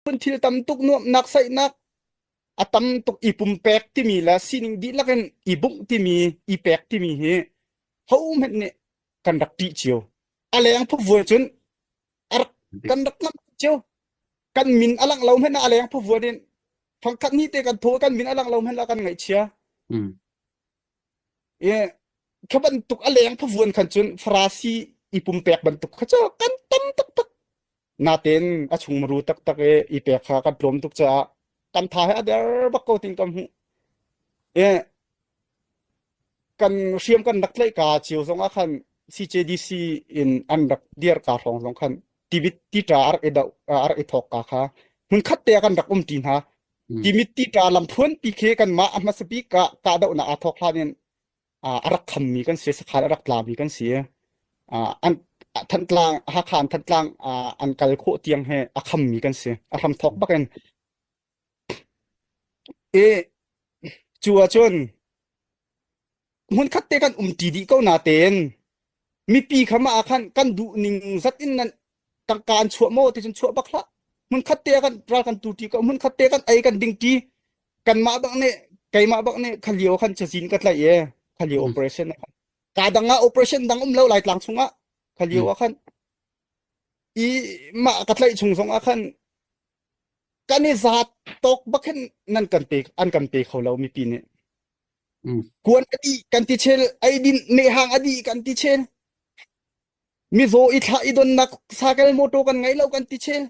phun thil tam tuk nuamhnak saihnak a tam tuk i pumpek timi le sining dihlak in i bungh timi i pek timi hi hohmanh nih kan rak ṭih cio. A leng phuvuan cun a rak kan rak ngamh cio. Kan min a langh lo hmanh ah a leng phuvuan in fangkhat ni te kan thaw kan min a langh lo hmanh ah kan ngaihchia. Mm. I kha bantuk a leng phuvuan khan cun Farasi i pumpek bantuk kha cu kan tam taktak. Natein a chungmuru taktak i i pek kha kan tlawm tuk caah kan tha he a der bak ko ting kan hmuh. I kan hriam kan rak tlaih ka cio zong ah khan CJDC in an rak dir ka hrawng zong khan tibit tita a rak i doh a rak i thawk ka kha hmunkhat te ah kan rak um ṭi hna. Timit tita lamthluan pi khi kanmah a hmasa bik ah kahdohnak aa thawk hlan in a rak khammi kan si, sakhan a rak tlami kan si. An Thantlang, Hakha an Thantlang an kal khawh tiang he a khammi kan si. A hram thawk bak in. I cu ahcun hmunkhat te kan umṭi dih ko natein mipi kha mah ah khan kan duh ning zat in nan tangka an chuah maw ti cun chuah bak hlah. Hmunkhat te ah kan ral kan tu ṭi ko, hmunkhat te kan ei kan ding ṭi. Kanmah bak nih keimah bak nih kha lio khan cazin ka tlaih i kha lio operation ah khan ka dang ah operation dang um lo Laitlang chungah kha lio ah khan i mah ka tlaih chung zong ah khan kan i zaat tawk bak hin nan kan pe an kan pe kho lo mipi nih kuan a dih kan ti chel eidin mehhang a dih kan ti chel mizaw i thlah i donnak sakel motor kan ngei lo kan ti chel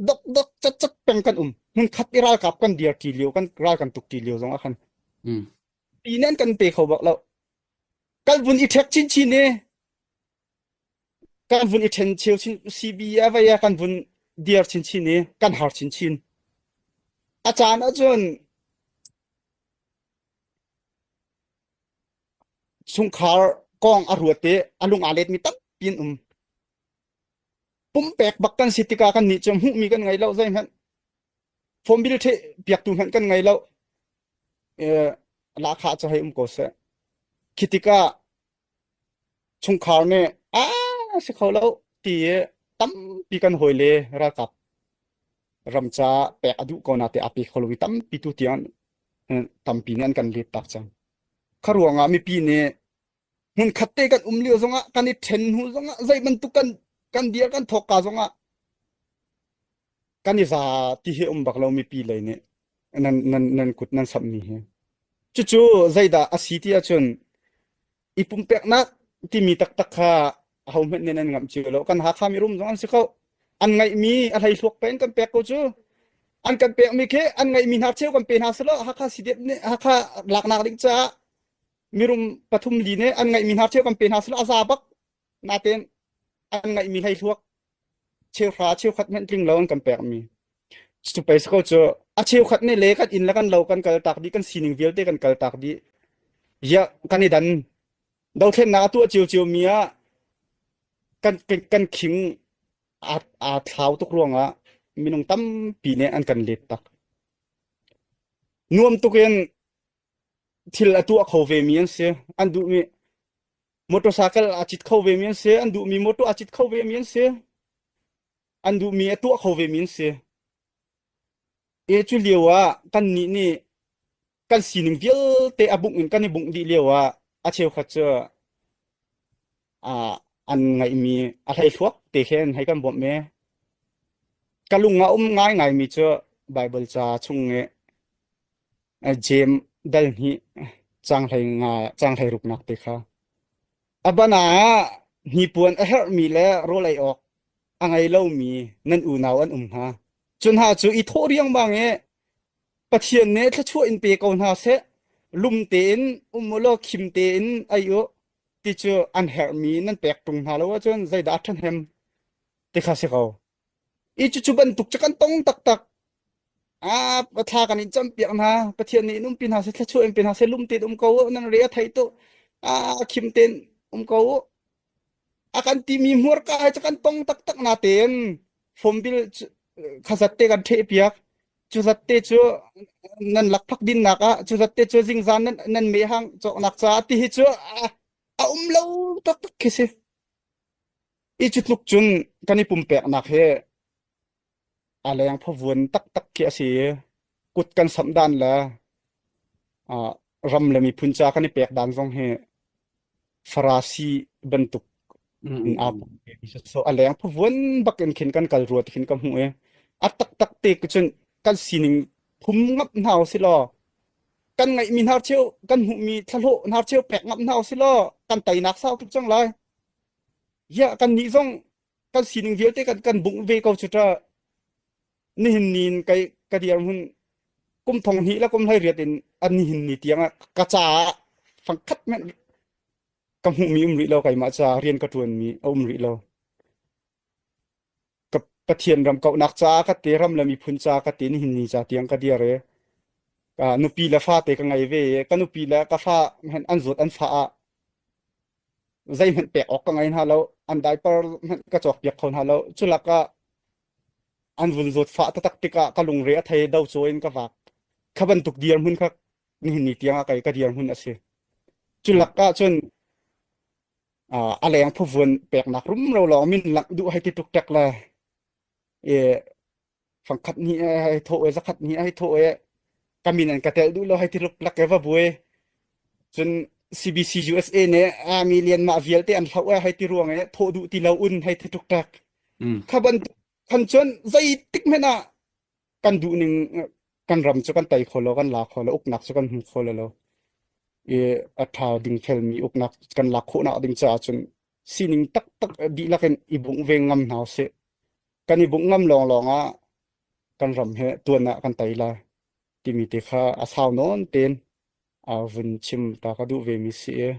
dok dok cat cat peng kan um hmun khat i ralkap kan dir ṭi lio kan ral kan tuk ṭi lio zong ah khan pi nan kan pe kho bak lo kal vun i ṭhek chinchin i kan vun i ṭhen cheu chin CB a vei a kan vun dir chinchin i kan har chinchin a caan ahcun chungkhar kong a ruat i a lung aa letmi tampi an um Pumpek bak kan si tikah kannih cu hmuhmi kan ngei lo zeihmanh. Phone bill ṭheh piaktu hmanh kan ngei lo. Eh, lahkhah cu hei um ko seh. Khi tikah chungkhar nih a si kho lo ti i tampi kan hawile ralkap ram ca pek a duh ko na te a pe kho lomi tampi tu tiang tampi nih an kan let tak cang. Kha ruangah mipi nih hmunkhat te kan um lio zongah kan i ṭhen hnu zongah zei bantuk kan kan dir kan thawk ka zongah kan i za ti hi um bak lo mipi lei nih nan nan nan kut nan samh mi hi cucu zeidah a si ti ahcun i pumpeknak timi taktak kha ahohmanh nih nan ngamh cio lo kan Hakha mirum zong an si kho an ngaihmi a hleihluak pe in kan pek ko cu an kan pekmi khi an ngaihmi hna cheu kan pe hna selaw Hakha CDF nih Hakha laknak ding caah mirum pathum li nih an ngaihmi hna cheu kan pe hna selaw a za bak natein an ngaihmi hleihluak cheuhra cheukhat hmanh tling lo an kan pekmi cu pei ko cu a cheukhat nih le kan inn le kan lo kan kal tak dih kan sining vialte kan kal tak dih ya kan i dan dothlennak a tuah cio mi ah kan kan, kan khing aa aa thlau tuk ruangah minung tampi nih an kan let tak nuam tuk in thil a tuah kho ve mi an si an duhmi motorcycle a cit kho ve mi an si an duhmi motor a cit kho ve mi an si an duhmi a tuah kho ve mi an si e cu lio ah kan nih nih kan sining vialte a bungh in kan i bungh dih lio ah a cheukhat cu ah an ngaihmi a hleihluak te khin hei kan bawmh i ka lung ah um ngaingai mi cu Bible ca chung i Jeim dal hnih caang hlei nga caang hlei ruknak te kha a ban ah hnipuan a herhmi le rawl ei awk a ngei lomi nan unau an um hna. Cu hna cu i thawh riangmang i Pathian nih thluachuah in pe ko hna seh, lum tein um u law khim tein ei u ti cu an herhmi nan pek ṭung hna lo ahcun zeidah a ṭhahnem ti kha si ko. I cucu bantuk cu kan tong taktak. Ah, thla kan in campiak hna. Pathian nih in umpi hna seh, thluachuah in pe hna seh, lum tein um ko u, nan re a thei tu. Ah, khim tein um ko u. A kan timi hmurka he cu kan tong taktak natein phone bill kha zat te kan ṭheh piak. Cu zat te cu nan lakphak dinnak ah, cu zat te cu zingzan nan, nan mehhang cawknak caah ti hi cu a, a um lo taktak khi si. I cu tluk cun kan i pumpeknak hi. A leng phavuan taktak khi a si i kut kan samh dan le ah ram le miphun ca kan i pek dan zong hi Farasi bantuk in aa pum so a leng phavuan bak in khin kan kal rua ti khin ka hmuh i a taktak te cun kan sining phum ngap hna usih law kan ngeihmi hnarcheu kan hmuhmi thlahlawh hnarcheu pek ngap hna usih law kan teinak sau tuk cang lai. Ya kan nih zong kan sining vialte kan kan bungh ve ko cu ta nihin ni in kai ka dirhmun kum thong hnih le kum 18 in an nihin ni tiang ah ka caah fangkhat hmanh ka hmuhmi um rih lo keimah ca rian ka ṭuanmi a um rih lo. Ka Pathian ram kauhnak caah ka te ram le miphun caah ka te nihin ni ca tiang ka dir i ka nupi le fate ka ngei ve i ka nupi le ka fa hmanh an zawt an fa ah zeihmanh pek awk ka ngei hna lo an diaper hmanh ka cawk piak kho hna lo culak ah an vun zawt fah taktak tikah ka lungre a thei do caw in ka vak kha bantuk dirhmun kha nihin ni tiang ah kei ka dirhmun a si culak ah cun a leng phuvuan peknak rumro lawng min langh duh hei ti tuk tek le i fangkhat ni hei thawh e zakhat ni hei thawh e ka min an ka tel duh lo hei ti luk lak e va buai cun CBC USA nih a mi lian mah vialte an hloh e hei ti ruang e thawh duh ti lo un hei ti tuk tek kha bantuk khan cun zeitik hmanh ah kan duh ning kan ram cu kan tei kho lo kan la kho lo uknak cu kan hmu kho lo i a ṭha dingfelmi uknak kan lak khawhnak ding caah cun sining taktak dihlak in i bungh ve ngam hna usih. Kan i bungh ngam lawnglawng ah kan ram he tuan ah kan tei lai timi te kha a sau nawn tein a vun chim ta ka duh ve mi si i.